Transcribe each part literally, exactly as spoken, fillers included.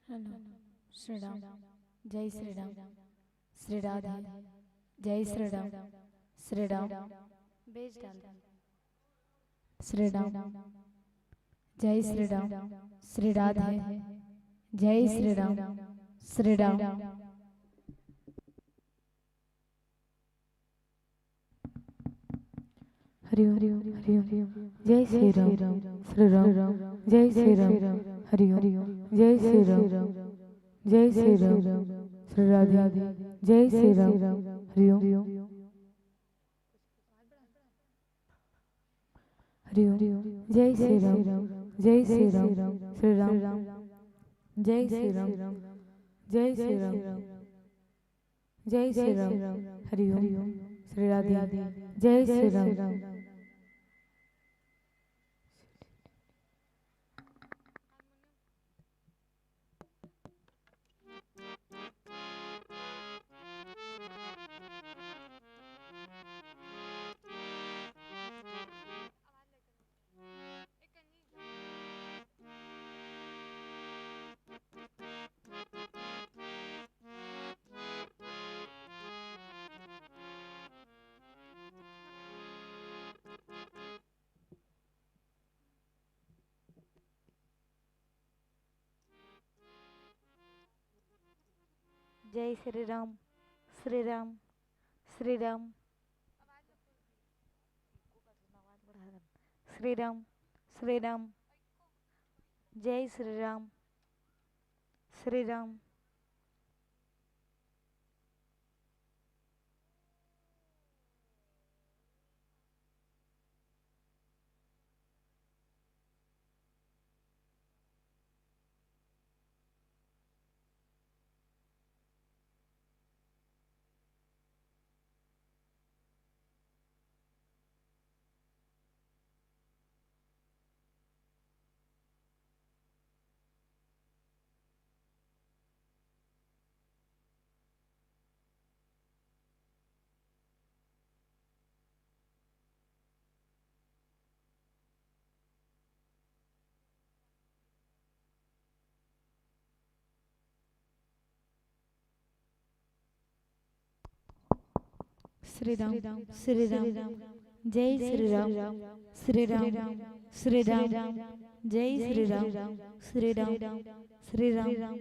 Hello, Shri Ram, जय श्री राम, श्री राधे, जय श्री राम, श्री राम, बेच डाल। श्री राम, जय श्री राम, श्री राधे, जय श्री राम, श्री राम। हरि ओम, हरि ओम, जय श्री राम, श्री राम, जय श्री राम, हरि ओम, जय श्री राम, जय श्री राम, श्री राधे, जय श्री राम, हरि ओम। हरि ओम। जय श्री राम, जय श्री राम, श्री राम, जय श्री राम, जय श्री राम, जय श्री राम, हरि ओम। श्री राधे, जय श्री राम। जय श्री राम, श्री राम, श्री राम, श्री राम, श्री राम, जय श्री राम, श्री राम। श्री राम, श्री राम, जय श्री राम, श्री राम, श्री राम, जय श्री राम, श्री राम, श्री राम।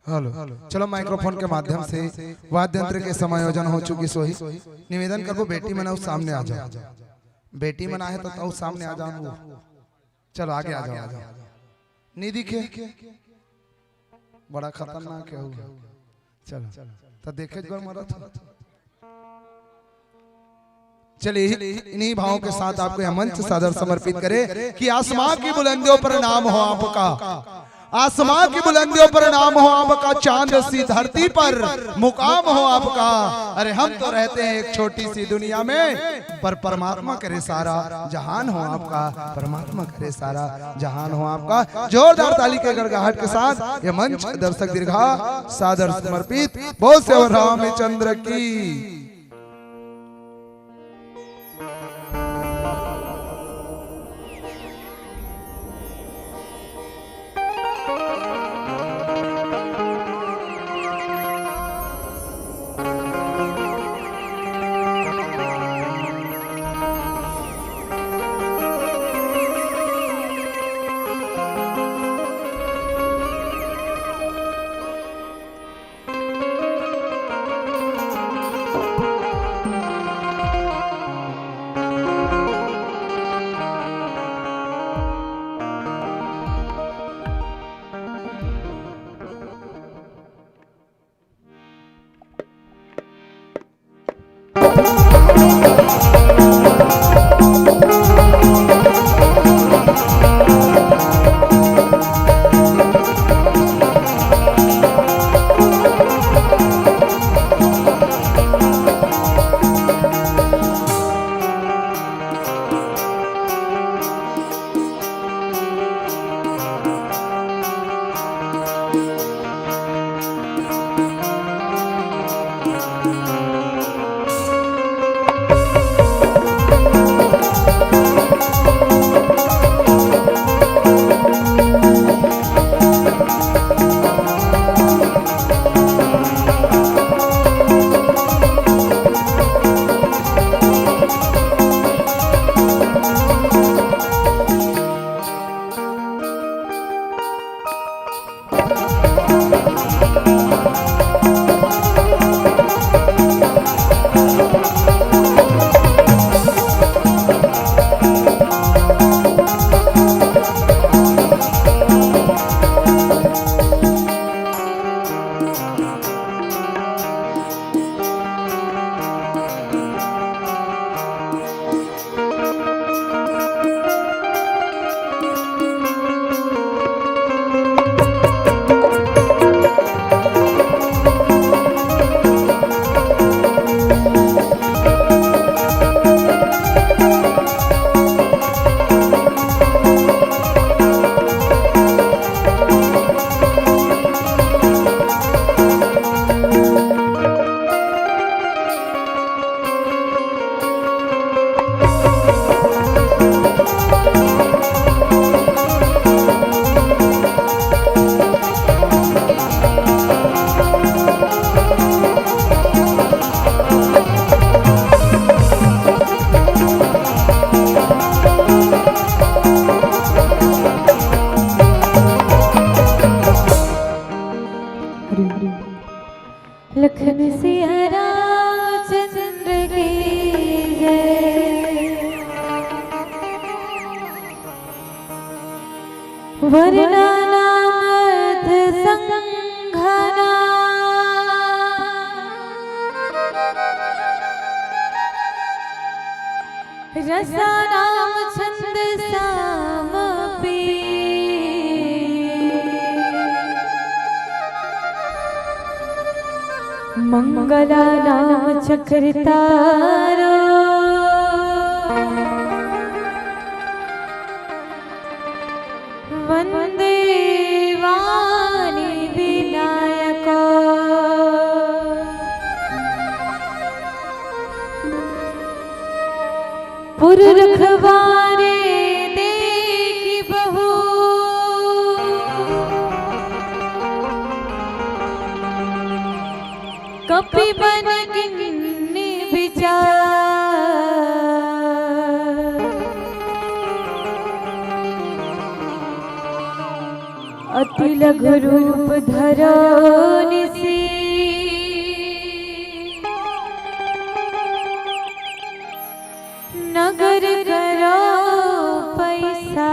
हेलो, चलो, माइक्रोफोन के माध्यम से वाद्य यंत्र के समायोजन हो चुकिस होही। निवेदन करबो, बेटी मन अउ सामने आ जाओ। बेटी मन आहे तो, तो सामने आ जाओ। चलो, आगे आ जाओ, आ जाओ। नहीं दिखे, बड़ा खतरनाक है वो। चलो, तो देखे एक बार मरत हो। चलिए, इन्हीं भावों के साथ आपको यह मंच सादर समर्पित करे कि आसमां की बुलंदियों पर नाम हो आपका, आसमां की बुलंदियों पर नाम हो आपका, चांद सी धरती पर मुकाम हो आपका। अरे, हम तो रहते हैं एक छोटी सी दुनिया में, पर परमात्मा करे सारा जहान हो आपका, परमात्मा करे सारा जहान हो आपका। जोरदार ताली के गड़गड़ाहट के साथ ये मंच दर्शक दीर्घा सादर समर्पित। बोल सेवा रामचंद्र की। लखन सिया रामचंद्र की जय। वर्णानामर्थ संघानां रसानां छंदसामपि। मंगलानां च कर्तारो वंदे वाणी विनायको। पुरखवारे देखि बहु कपि बन कीन्ह विचार। अति लघु रूप धरो निसि नगर करो पैसा।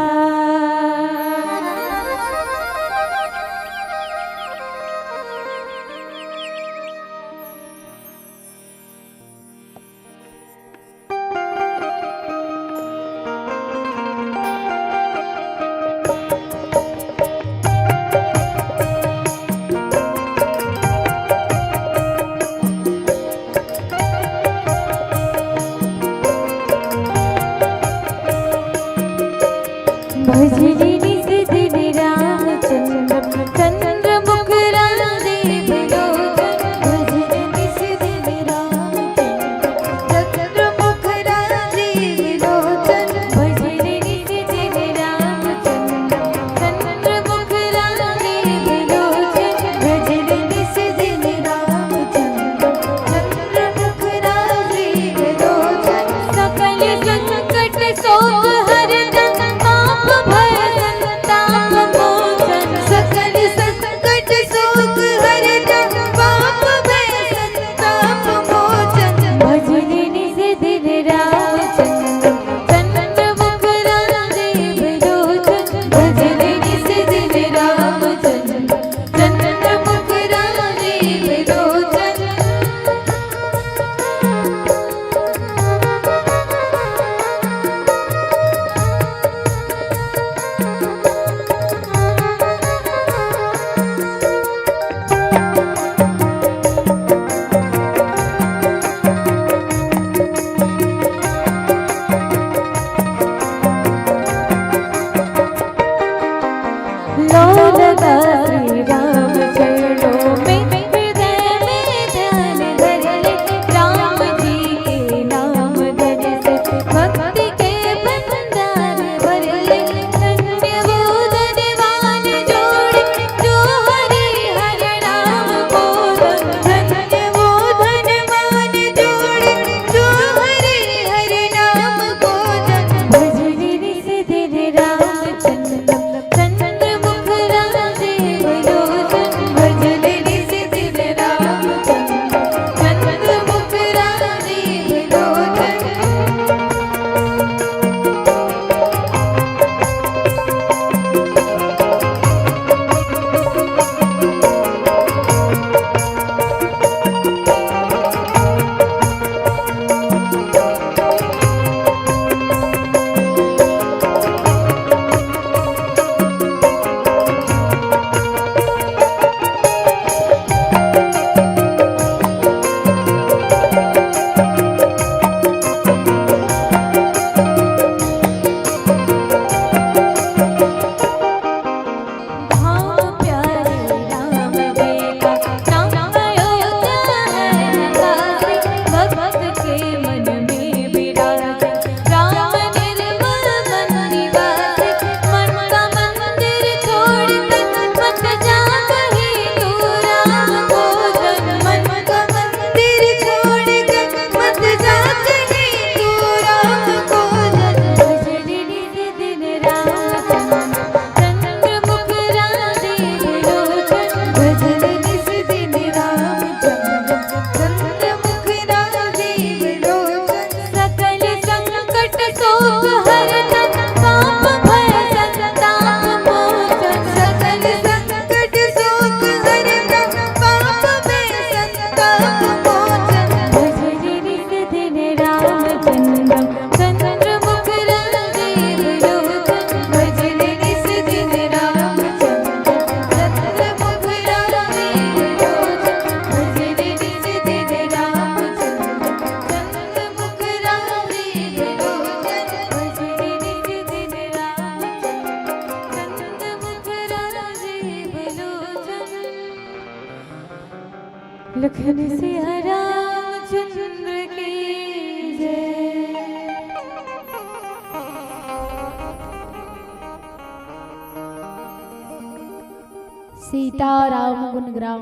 सीता राम गुणग्राम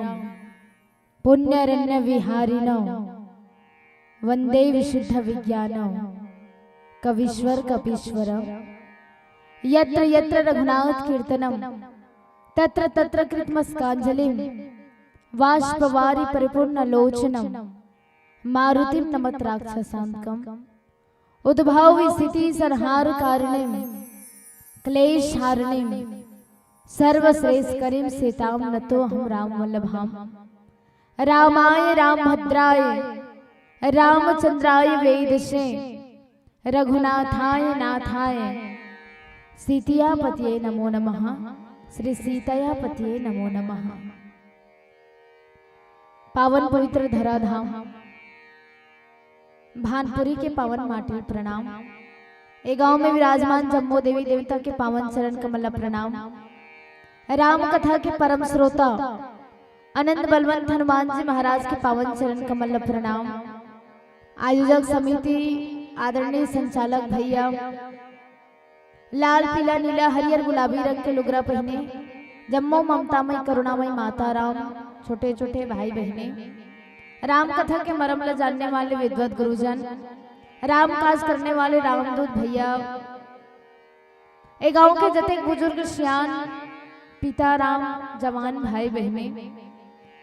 पुण्यरण्य विहारिणौ वंदे विशुद्ध विज्ञानौ कवीश्वर कपीश्वर। यत्र यत्र रघुनाथ कीर्तनम तत्र तत्र कृतमस्कांजलिम वाष्पवारि परिपूर्ण लोचनम मारुतिम नमत राक्षसांतकम। उद्भव स्थिति संहार कारिणीम क्लेश हारिणीम सर्वश्रेष्ठ करीम सीताम नतो हम राम वल्लभाम। रामाय रामभद्राय रामचंद्राय वेदसे रघुनाथाय नाथाय सीतिया पतिये नमो नमः। श्री सीतया पतिये नमो नमः। पावन पवित्र धराधाम भानपुरी के पावन माटी प्रणाम। ए गांव में विराजमान जम्मो देवी देवता के पावन चरण कमल ला प्रणाम। राम कथा के परम श्रोता अनंत बलवंत हनुमान जी महाराज के पावन चरण कमल ला प्रणाम। आयोजक समिति आदरणीय संचालक भैया लाल पीला नीला हरियर गुलाबी रंग के लुगरा पहिने जम्मो ममतामय करुणामय माता राम छोटे छोटे भाई बहिने राम कथा के मरम ला जानने वाले विद्वत गुरुजन राम काज करने वाले रामदूत भैया ए गांव के जतेक बुजुर्ग सियान पिता राम जवान भाई बहिने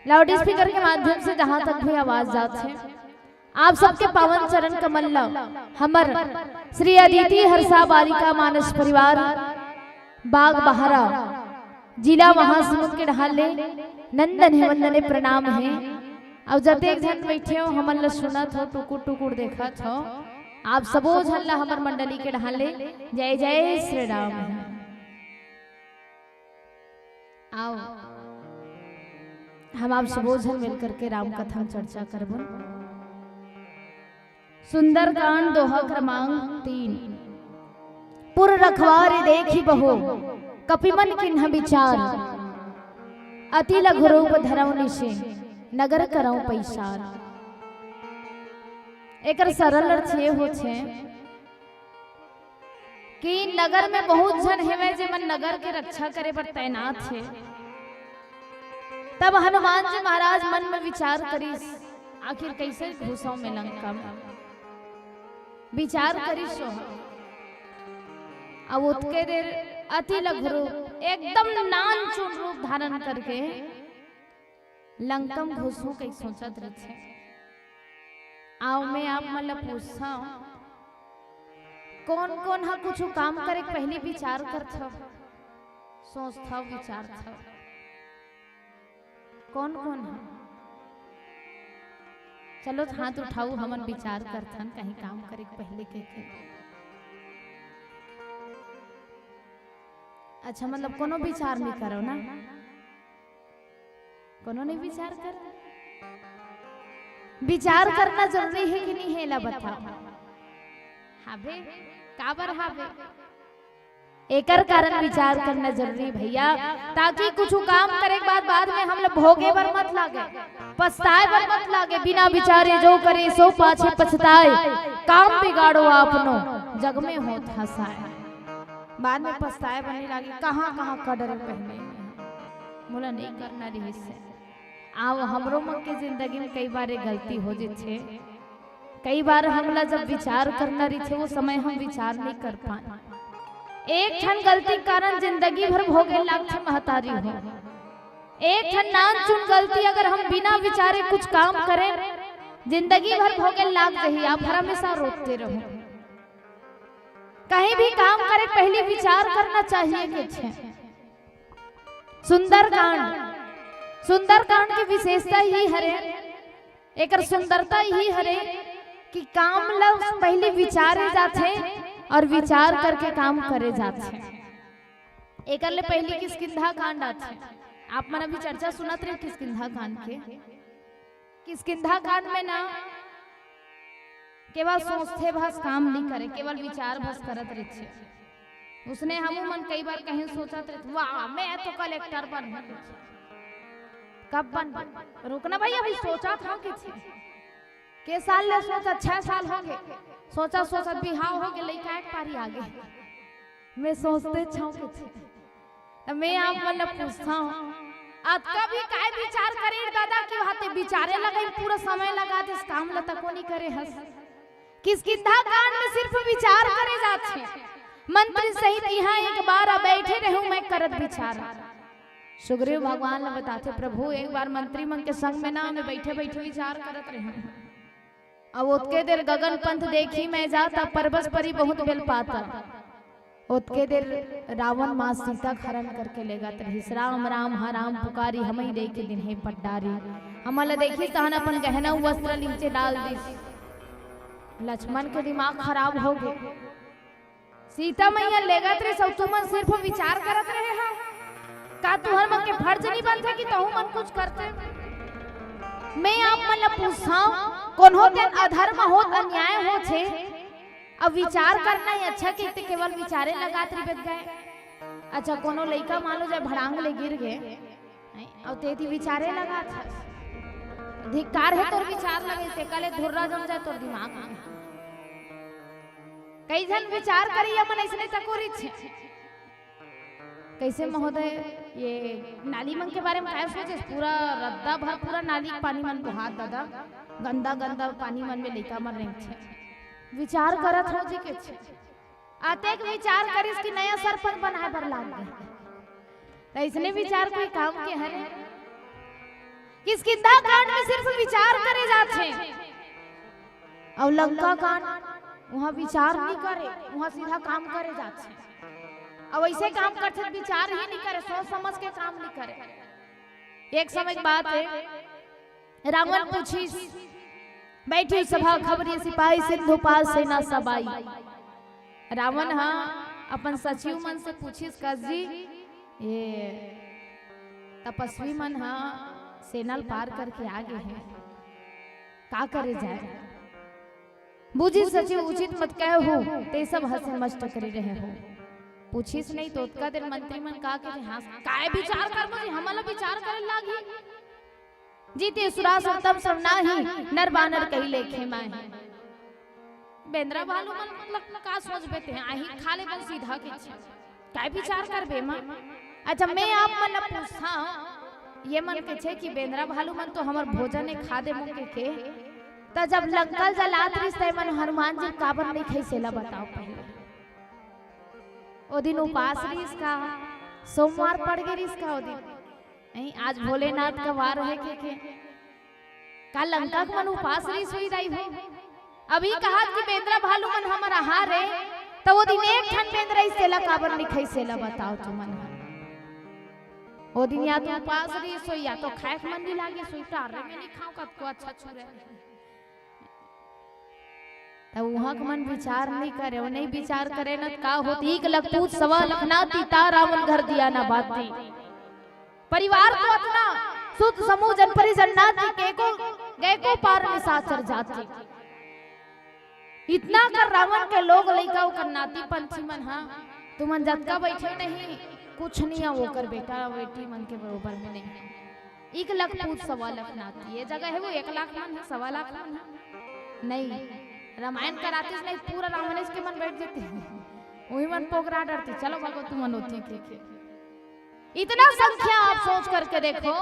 लाउड स्पीकर के माध्यम से जहां तक भी आवाज जात हे आप सबके पावन चरण कमल ला हमर श्री अदिति हर्षा बालिका मानस परिवार बाग बहरा जिला महासमुंद के डहार ले नंदन हे वंदने प्रणाम हे। अउ जतेक झन बैठे हो हमन ला सुनत हो टुकुर टुकुर देखत हो आप सबो झन ला हमर मंडली के डहार ले जय जय श्री राम। आओ हम आप सबो झन मिल करके राम कथा में चर्चा करबो। सुंदरकांड दोहा क्रमांक तीन। पुर रखवारी देखि बहु कपिमन किन्ह विचार अति लघु रूप धरव निशि नगर करव पैसार। एकर सरल अर्थ ये होथे कि नगर में बहुत झन हेवय जेमन नगर के रक्षा करे बर तैनात हे। तब हनुमान जी महाराज मन में विचार करिस आखिर कैसे घुसव में लंका में विचार करिस ओह। अब ओतके देर अति लघु रूप एकदम नान चुन रूप धारण करके लंकम घुसू कई सोचत रहिथे। आओ मैं आप मन ला पूछथव कोन कोन हा कुछ काम करे के पहली विचार करथव सोचथव विचारथव कोन कोन हा? चलो हाथ उठाऊ हमन विचार करथन कहीं काम करे के पहले के, के। अच्छा मतलब कोनो विचार नहीं करो ना। कोनो नहीं विचार कर विचार करना जरूरी है कि नहीं है ला बताओ। हाबे काबर हाबे एकर कारण विचार करना जरूरी भैया। ताकि कुछ काम करे के बाद बाद में हम लोग भोगे बर मत लागे पछताए बर मत लागे बिना विचारे जो करे सो पाछे पछताए काम बिगाड़ो आपनो जग में होत हंसाए। बाद में पछताए बर नहीं लागे कहाँ कहाँ कदर पहले मोला नहीं करना रहिस हे। आओ हमरो मन के जिंदगी में कई बार ये गलती हो जथे। कई बार हमला जब विचार करना रहिथे वो समय हम विचार नहीं कर पाए। एक ठन गलती कारण जिंदगी भर भोगे लागथे महतारी हो। एक ठन नान चुन गलती अगर हम बिना विचारे कुछ काम करें जिंदगी भर भोगे लाग जही आप हर हमेशा रोते रहो। कहीं भी काम करे पहले विचार करना चाहिए कि सुंदरकांड सुंदरकांड के विशेषता ही हरे एकर सुंदरता ही हरे कि काम ला पहले विचारे जाथे और विचार करके काम करे जाथे। एकर ले पहली किष्किंधा कांड आथे। आप मन अभी चर्चा सुनत रहे किष्किंधा कांड के। किष्किंधा कांड में ना केवल सोचथे भस काम नहीं करे केवल विचार भस करत रहिथे। उसने हमू मन कई बार कहीं सोचत रहिथे वाह मैं तो कलेक्टर बन कब बन रुकना भाई अभी सोचत हंव कि के साल ले सोचा छह साल हो गए सोचा सोचा बिहाव हो गए लइका एक पारी आ गए। मैं सोचते छाव कि मैं आप मन पूछता हूँ अतका भी काय विचार करे दादा कि वहां ते विचारे लगे, पूरा समय लगा देस, काम ल तको नहीं करे हस। किष्किंधा कांड में सिर्फ विचार करे जाथे। मंत्री सहित इहां एक बार आ बैठे रहूं मैं करत विचार। सुग्रीव भगवान ल बताथे, प्रभु, एक बार मंत्री मन के संग में ना मैं बैठे बैठे विचार करत रहूं। अब ओतके देर गगन पंथ देखी मैं जात, अब परबस परी बहुत बेल पाता। ओतके देर रावण माँ सीता के हरण करके लेगत रहिस। राम राम हा राम पुकारी, हमही देखे दिन हे पटडारी। हमन ल देखिस तहन अपन गहना वस्त्र नीचे डाल दिस। लक्ष्मण के दिमाग खराब हो गे। सीता मैया लेगत रहिस अउ तुमन सिर्फ विचार करत रहे हा। का तुहर मन के फर्ज नहीं बनथे कि तहू मन कुछ करते? मैं आप मन ल पूछथंव, कोनो दिन अधर्म होत, अन्याय होत हे, अब विचार करना ही अच्छा कि ते केवल विचारे लगात रहिबे गए। अच्छा, कोनो लइका मान लो जब भड़ांग ले गिर गे, अउ ते ती विचारे लगात हस। धिक्कार हे तोर विचार लगे, ते कले धुर्रा जम जाए तोर दिमाग में। कई झन विचार करी, हमन अइसने तको रिच हे। कैसे महोदय, ये नाली मन के बारे में काय सोचे? पूरा रद्दा भर पूरा नाली के पानी मन बोहात दादा, गंदा गंदा पानी मन में लइका मन रेंगथे। विचार करत हो जी के छे। अतेक विचार करिस कि नया सरपंच बनाए बर लाग गे। त अइसने विचार कोई काम के हरे? किष्किंधा कांड में सिर्फ विचार करे जाथे, अउ लंका कांड उहां विचार नहीं करे, उहां सीधा काम करे जाथे। अउ अइसे काम करथे, विचार ही नहीं करे, सोच समझ के काम नहीं करे। एक समय के बात हे, रावण पूछिस, बैठी सभा खबरी सिपाही, सिंधु पार सेना सब आई। रावण हा अपन सचिव मन से पूछिस, कस जी, ये तपस्वी मन हा सेना ल पार करके आ गे हे, का करे जाए? बूझिस सचिव, उचित मत कहे हो, ते सब हंसे मस्त करे रहे हो। पूछिस नहीं तो ओतका देर मंत्री मन का कहे, हाँ, काय विचार कर, मुझे हमला विचार करे लागी। जीते सुरासुर तम सब नाही, नर बानर कही लेखे माही। बेंदरा भालू मन मतलब का सोचबे ते, आही खा ले बन सीधा के छे। काय विचार करबे मां? अच्छा, मैं आप मन ल पूछथंव, ये मन के छे कि बेंदरा भालू मन तो हमर भोजन ए खा दे मुंह के, के। त जब लंका ल जलात रिस, ते मन हनुमान जी काबर नहीं खाइस, एला बताओ पहले। ओ दिन उपास रिस का, सोमवार पड़ गे रिस का ओ दिन। नहीं, आज भोलेनाथ का वार हे के, के? का लंका के मन उपास रिस होई दाई हो? अभी कहा कि बेंदरा भालू मन हमर आहार हे, त ओ दिन एक ठन बेंदरा इस तेला काबर नहीं खाइस, एला बताओ तुमन। ओ दिन या तो उपास रिस होई, या तो खाए के मन नहीं लागे, सोई टारे में नहीं खाओ, कतको अच्छा छुरे। त उहां के मन विचार नहीं करे, ओ नहीं विचार करे न त का होत, एक लख पूत सवा लख नाती, ता रावण घर दिया ना बाती। परिवार तो अतना, सुत समूह जन परिजन नाती, के को गए को पार निशाचर जाती। इतना कर रावण के लोग लइका ओकर नाती पंथी मन हा, तुमन जतका बैठे नहीं, कुछ नहीं हे ओकर बेटा बेटी मन के बरोबर में नहीं। एक लख पूत सवा लख नाती, ये जगह हे वो एक लाख मन हे, सवा लाख मन हे। नहीं, रामायण करातिस नहीं, पूरा रावणेस के मन बैठ जाते। उही मन पोगरा डरती, चलो भगो तुमन ओती के, के। इतना संख्या आप सोच करके देखो,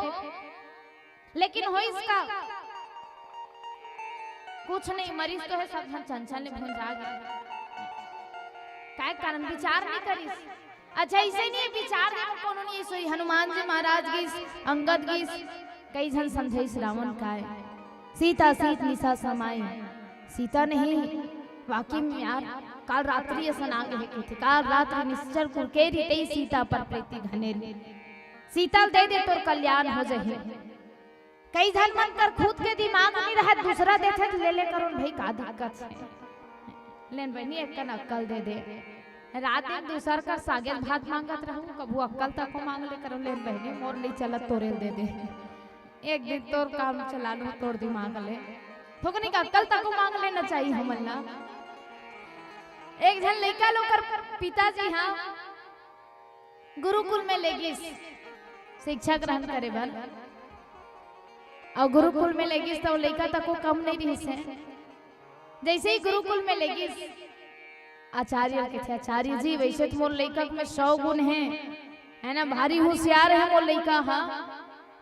लेकिन होइस का? कुछ नहीं, मरिस तो हे, सब झन छन छन ले भुंजा गे। काय कारण? विचार नहीं करिस। अच्छा, अइसे नहीं हे, विचार दे बर कोनो नहीं हे, सोई हनुमान जी महाराज गिस, अंगद गिस, कई झन समझाइस रावण काय। सीता सीत निसा समाई। सीता नहीं, वाकई में यार, काल रात्रि असन आ गे हे कहिथे, काल रात्रि निश्चर कुरकेरी, तेई सीता पर प्रीति घनेरी। सीता ल दे दे, तोर कल्याण हो जाही। कई झन मन कर खुद के दिमाग नहीं रहत, दूसरा देथे त ले ले करो न भई, का दिक्कत हे? लेन बहिनी, एक कन अक्कल दे दे। रात दिन दूसर कर सागे भात मांगत रहू, कभू अक्कल तको मांग ले करो, लेन बहिनी, मोर नहीं चलत, तोरे ल दे दे। एक दिन तोर काम चला लू, तोर दिमाग ले। थोकनी का अक्कल तको मांग लेना चाहिए हमन ला। एक झन लइका ल ओकर पिताजी हा गुरुकुल में ले गिस शिक्षा ग्रहण करे बर। अउ गुरुकुल में ले गिस त ओ लइका तको कम नहीं रिहिस हे। जैसे ही गुरुकुल में ले गिस, आचार्य कथे, "आचार्य जी, वैसे तो मोर लइका में सौ गुण हे, है ना, भारी होशियार हे मोर लइका हा,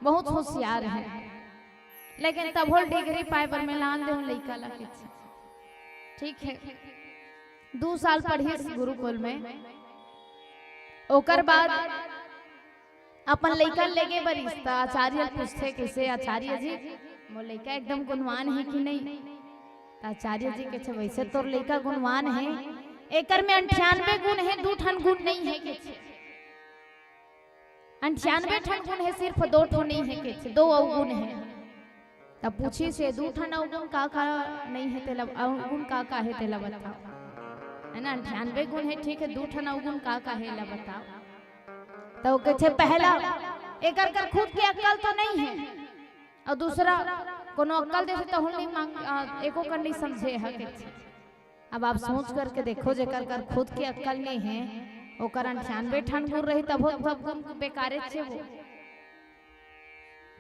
बहुत होशियार हे, लेकिन तभो डिग्री पाए बर में लान देहूं लइका ला किछु। ठीक हे, दू साल पढ़िस गुरुकुल में, ओकर बाद अपन लइका लेगे बर रिस त आचार्य पूछथे, "कइसे आचार्य जी, मोर लइका एकदम गुणवान हे कि नहीं?" त आचार्य जी कहिथे, "वइसे तोर लइका गुणवान हे, एकर में अंठानबे गुण हे, दू ठन गुण नहीं हे," कहिथे। "अंठानबे ठन गुण हे, सिर्फ दो ठो नहीं हे," कहिथे, "दो अवगुण हे।" तब पूछिस, "ये दू ठन अवगुण का का नहीं हे तेला, अवगुण का का हे तेला बताव।" हे ना, अंठानबे गुण हे, ठीक हे, दू ठन अवगुण का का हे एला बताव। त ओ कहिथे, "पहला, एकर कर खुद के अक्कल तो नहीं हे, अउ दूसरा, कोनो अक्कल देथे त ओहू ल नहीं मांग, आ, एको कर नहीं समझे हे," कहिथे। अब आप सोच करके देखो, जेकर कर खुद के अक्कल नहीं हे, ओकर अंठानबे ठन गुण रही, तभो सब गुण बेकारेच हे वो।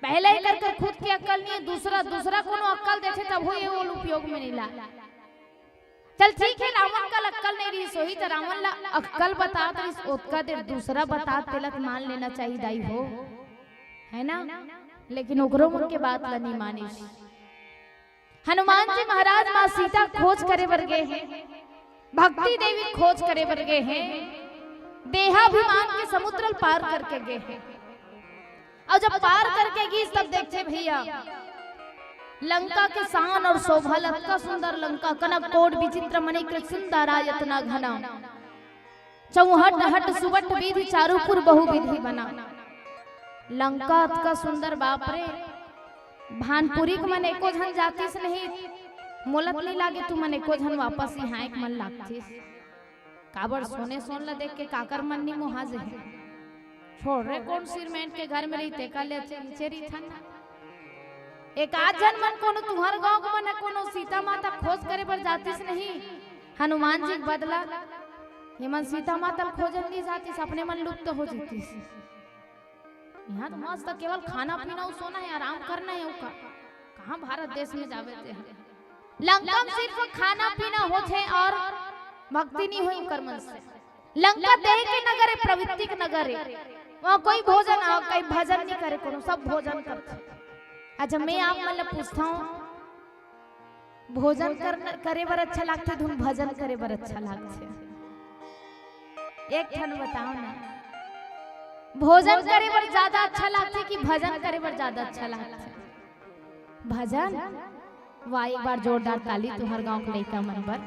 पहला एकर कर खुद के अक्कल नहीं हे, दूसरा, दूसरा कोनो अक्कल देथे तभो ये ओला उपयोग में नहीं ला। चल ठीक हे, रावण कर अक्कल नहीं रहिस होही, त रावण ला अक्कल बतात रहिस, ओतका देर दूसरा बतात तेला त मान लेना चाहिए दाई हो, हे ना? लेकिन ओकरो मन के बात ला नहीं मानिस। हनुमान जी महाराज माँ सीता खोज करे बर गे हे, भक्ति देवी खोज करे बर गे हे, देहाभिमान के समुद्र ल पार करके गे हे। अउ जब पार करके गिस तब देखथे भइया, लंका के शान अउ शोभा ल, अतका सुंदर लंका, कनक कोट विचित्र मणि कृत सुंदर आयतना घना, चौहट हट सुवट विधि चारुपुर बहु विधि बना। लंका अतका सुंदर, बाप रे, भानपुरी के मन एको झन जातिस नहीं, मोला त नहीं लागे तुमन एको झन वापस इहां एक मन लागतिस। काबर सोने सोन ला देख के काकर मन नहीं मोहा जही। छोड़ रे, कोन सिरमेंट के घर में रही, तेकर ले अच्छे नीचे रहिथन ना। एक आध झन मन कोनो तुंहर गांव के मन ह कोनो सीता माता खोज करे बर जातिस नहीं, हनुमान जी के बदला ये मन सीता माता ल खोजन नहीं जातिस, अपने मन लुप्त हो जतिस। इहां तो मस्त केवल खाना पीना अउ सोना हे, आराम करना हे, अउ का? कहां भारत देश में जाबे ते? लंका में सिर्फ खाना पीना होथे अउ भक्ति नहीं होय उकर मन से। लंका देह के नगर हे, प्रवृत्ति के नगर हे। वहां कोई भोजन, आ, कोई भजन नहीं करे, कोनो सब भोजन करथे। अच्छा, मैं आप मन ल पूछथंव, भोजन कर, करे बर अच्छा लागथे, धुन भजन करे बर अच्छा लागथे? एक ठन बताव ना, भोजन करे बर ज्यादा अच्छा लागथे कि भजन करे बर ज्यादा अच्छा लागथे? भजन। वाह, एक बार जोरदार ताली तुंहर गांव के लइका मन बर।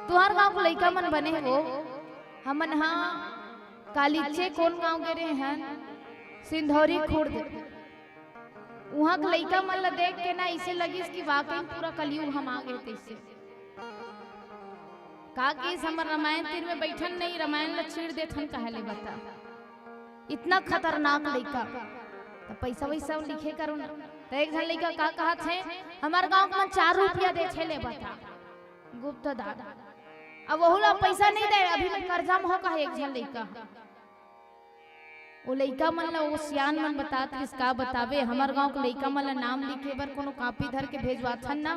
तुंहर गांव के लइका मन बने हो, हमन हा कालीचे कोन गांव गे रहे हन, सिंधौरी खुर्द। उहां के लइका मन ला देख के ना अइसे लगिस कि वाकई में पूरा कलयुग हम आ गे तइसे। का किस हमर रामायण तीर में बइठन नहीं, रामायण ला छीड़ देथन काहे ले बता। इतना खतरनाक लइका। त पइसा वइसा लिखे करो ना। त एक झन लइका का कहत हे, "हमर गांव के मन चार रुपया देथे ले बता।" गुप्त दान। अब ओहू ला पइसा नहीं दे, अभी मैं कर्जा में हो कहे एक झन लइका। ओ लइका मन ला ओ सियान मन बतात रिस, का बताबे, हमर गांव के लइका मन ला नाम लिखे बर कोनो कापी धर के भेजवाथन ना,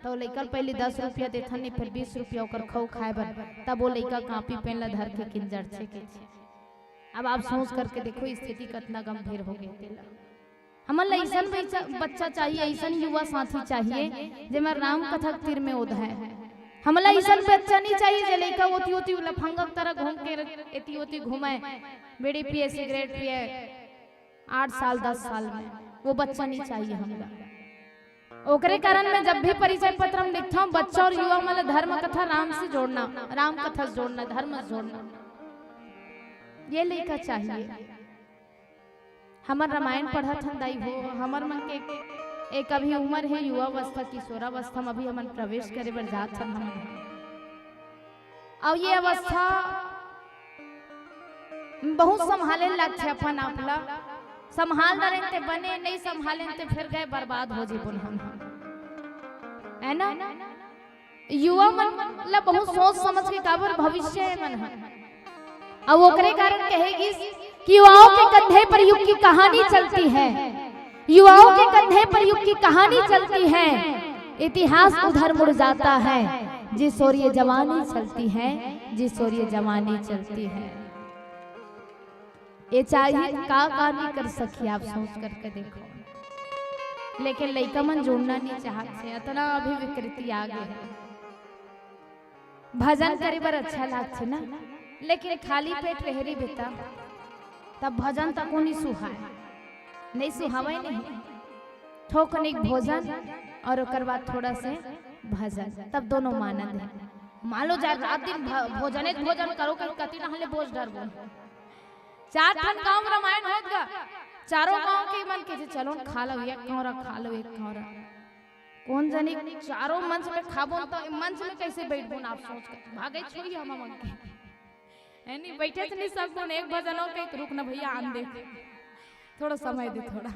त ओ लइका ल पहली दस रुपया देथन, नहीं फेर बीस रुपया ओकर खऊ खाए बर, तब ओ लइका कापी पेन ला धर के किंजरथे के। अब आप सोच करके देखो, स्थिति कतना गंभीर हो गे तेला। हमन ला अइसन बच्चा, बच्चा चाहिए, अइसन युवा साथी चाहिए, जेमन राम कथा के तीर में ओधय। हमन ला अइसन बच्चा नहीं चाहिए, जे लइका ओती ओती लफंगा के तरह घूम के एती ओती घूमय, बीड़ी पिए, सिगरेट पिए, आठ साल, दस साल में, वो बच्चा नहीं चाहिए हमला। ओकरे कारण मैं जब भी परिचय पत्र में लिखता हूँ, बच्चा और युवा मन ला धर्म कथा राम से जोड़ना, राम कथा से जोड़ना, धर्म से जोड़ना, ये लइका चाहिए। हमर रामायण पढ़त हन दाई हो, हमर मन के एक अभी उम्र हे युवावस्था, किशोरावस्था में अभी हमन प्रवेश करे बर जात हन हमन। अउ ये अवस्था बहुत संभाले लागथे अपन आप ला। संभाल डरेन ते बने, नहीं संभालेन ते फेर गए बर्बाद हो जीबो हम, है ना? युवा मन ला बहुत सोच समझ के, काबर भविष्य हे मन ह। अब ओकरे कारण कहे गिस कि युवाओं के कंधे पर युग की कहानी चलती है, युवाओं के कंधे पर युग की कहानी चलती है। इतिहास उधर मुड़ जाता है, जिस ओर ये जवानी चलती है, जिस ओर ये जवानी चलती है। ये चाही का का नहीं कर सकी, आप सोच करके देखो। लेकिन लइका मन जुड़ना नहीं चाहत हे, अतना अभी विकृति आ गे हे। भजन करे बर अच्छा लागथे ना, लेकिन खाली पेट रहे रहिबे त, तब भजन तको नहीं सुहाय, नहीं सुहावय नहीं। थोकनिक भोजन और ओकर बाद थोड़ा से भजन, तब दोनों म आनंद हे। मान लो जा रात दिन भ-, भोजने भोजन करो, कहीं कति नहले बोझ डरबो। चार ठन गांव में रामायण होत गा, चारों गांव के मन के जे चलो न खा लो, एक कौरा खा लो, एक कौरा। कोन जनी चारों मंच में खाबो न, तो मंच में कैसे बैठबो न, आप सोच कर भागे छोड़ी हम मन के। है नहीं, बैठे से नहीं सकबो न, एक भजन हो गई तो रुक न भैया, आन दे, थोड़ा समय दे, थोड़ा।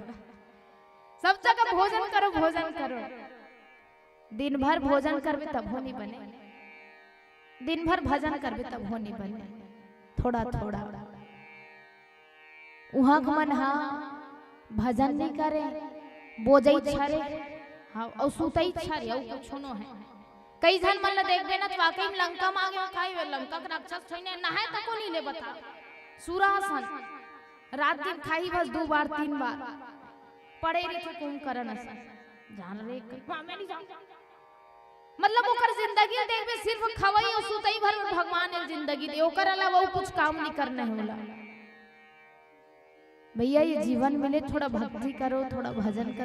सब जगह भोजन करो, भोजन करो। दिन भर भोजन करबे तभो नहीं बने, दिन भर भजन करबे तभो नहीं बने, थोड़ा थोड़ा। उहाँ के मन हा भजन नहीं करे, बोजई छरे, हाँ, अउ सुतई छरे, अउ कुछो नो है। कई झन मन ल देखबे न, त वाकई में लंका म आगे, खाई वे लंका के राक्षस छोइने, नहाए तको नहीं ले बता। सुरा असन, रात दिन खाही बस दू बार, तीन बार। पड़े रहिथे कुंभकर्ण असन। जान रे, क-, हाँ, मैं नहीं जानता। मतलब, ओकर जिंदगी ल देखबे, सिर्फ खवई अउ सुतई भर में भगवान ने जिंदगी दे, ओकर अलावा वो कुछ काम नहीं करना है ओला। भैया, ये जीवन मिले, थोड़ा भक्ति करो, थोड़ा भजन करो।